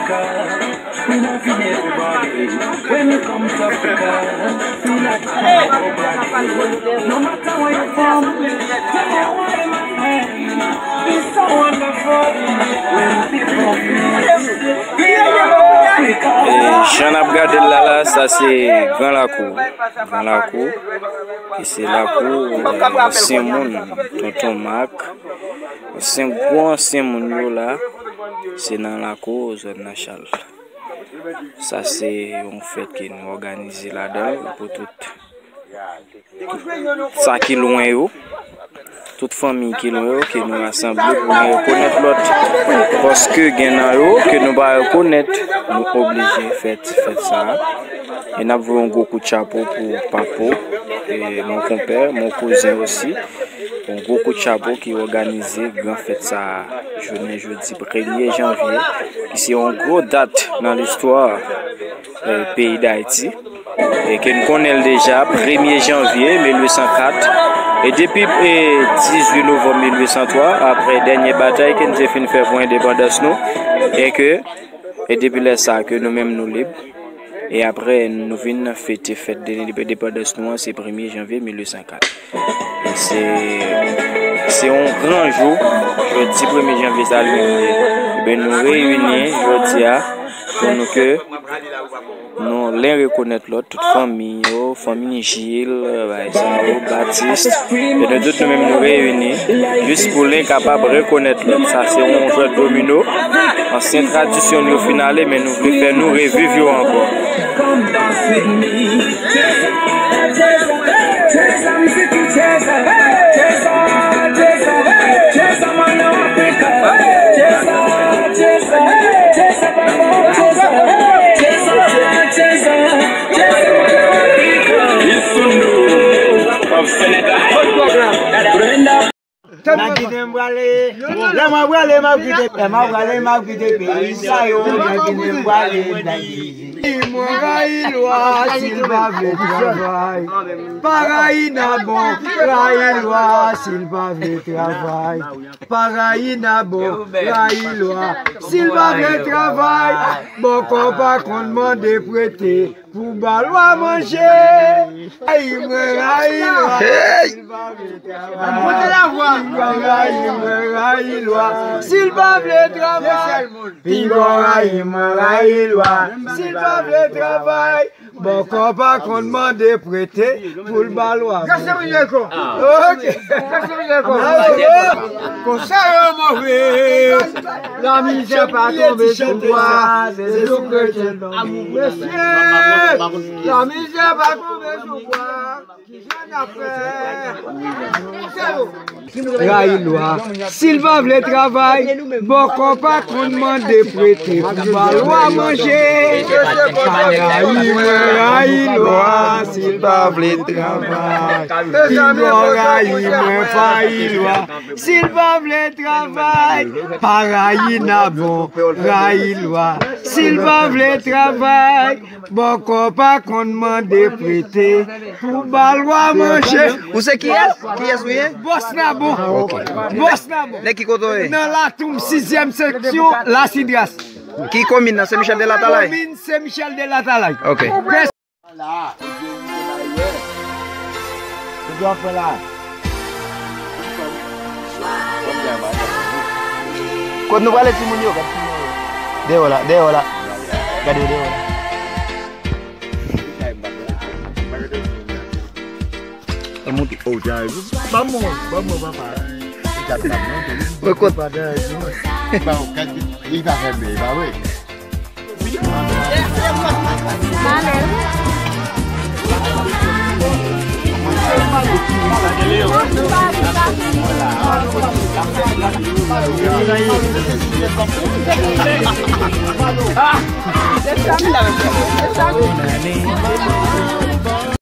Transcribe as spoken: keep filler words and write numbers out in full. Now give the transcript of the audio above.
We loving everybody. When it comes to Africa, we like to talk about it. No matter where you from, tell me why my friend. It's so wonderful when people feel. E jan n ap gade l la, la, sa se Gran Lakou. Gran Lakou, ki se lakou, e, ansyen moun, Tonton Mak. Ansyen, gwo ansyen moun yo la, se nan lakou, zòn Nachal. Sa se yon fèt ke nou òganize ladan l pou tout, tout sa ki lwen yo, tout fanmi ki lwen yo, ke nou rasanble pou nou rekonèt lòt. Paske gen nan yo ke nou pa rekonèt, nou oblije fè ti fèt sa a. E n ap voye yon gwo kout chapo pou Papo, e mon konpè, mon kouzen osi. Yon gwo kout chapo ki òganize gran fèt sa a, jounen jodi premye janvye, ki se yon gwo dat nan listwa, e, peyi Dayiti. E ke n konnen l deja, premye janvye mil uit san kat, e depi, e, dizuit novanm mil uit san twa, apre dènye batay ke n te fin fè pou endepandans nou, e ke, e depi lè sa a ke nou menm nou lib, e apre nou vin fete fèt de endepandans nou an, se premye janvye mil uit san kat. E se, se yon gran jou, jodi premye janvye sa li menm ye. Ebyen, nou reyini jodi a pou nou ke nou len rekonèt lòt, tout fanmi yo, fanmi Jil, bagay sa yo, Batis, e nou tout nou menm nou reyini jis pou len kapab rekonèt lòt. Sa se yon jwèt domino, ansyen tradisyon nou yo fin ale, men nou vle fè nou reviv yo ankò. Nan Ginen m prale, lè mwen prale, m ap kite, lè mwen prale, m ap kite peyi sa yo, nan Ginen m prale, nan Ginen. Mwen rayi lwa, si l pa vle travay. Pa rayi Nabon, rayi lwa, si l pa vle travay. Pa rayi Nabon, rayi lwa, si l pa vle travay. Bòkò pa konn mande prete. Pou ba lwa manje. Ay, mwen rayi lwa. Hey! Si l pa vle travay. Mwen rayi, mwen rayi lwa. Si l pa vle travay. Pinga rayi, mwen rayi lwa. Si l pa vle travay. Bòkò pa konn mande prete pou l ba lwa manje. Ok. Konsa yo move. Lamizè pa tonbe sou bwa. Se sou kretyen. Mesye, lamizè pa tonbe sou bwa. Kijan n ap fè? Rayi lwa. Si l pa vle travay, bòkò pa konn mande prete pou ba lwa manje. Pa rayi mwen, rayi lwa. Si l pa vle travay, pinga rayi mwen, pa rayi lwa. Si l pa vle travay, pa rayi Nabon, rayi lwa. Si l pa vle travay, bòkò pa konn mande prete pou ba lwa manje. Ou se kiyès? Kiyès ou ye? Bòs Nabon. Bòs Nabon. Nan ki kote w ye? Nan Latonm, sizyèm seksyon, Lasidras. Ki komin nan? Sen Michèl de Latalay? Komin Sen Michèl de Latalay. Ok. La, se sa w ap fè la. Kot nou prale timoun yo? Gad timoun yo. Deyò la, deyò la. Gade yo deyò la. Ban mwen, ban mwen, papa. Mwen kot? Li pa fè byen, li pa vre.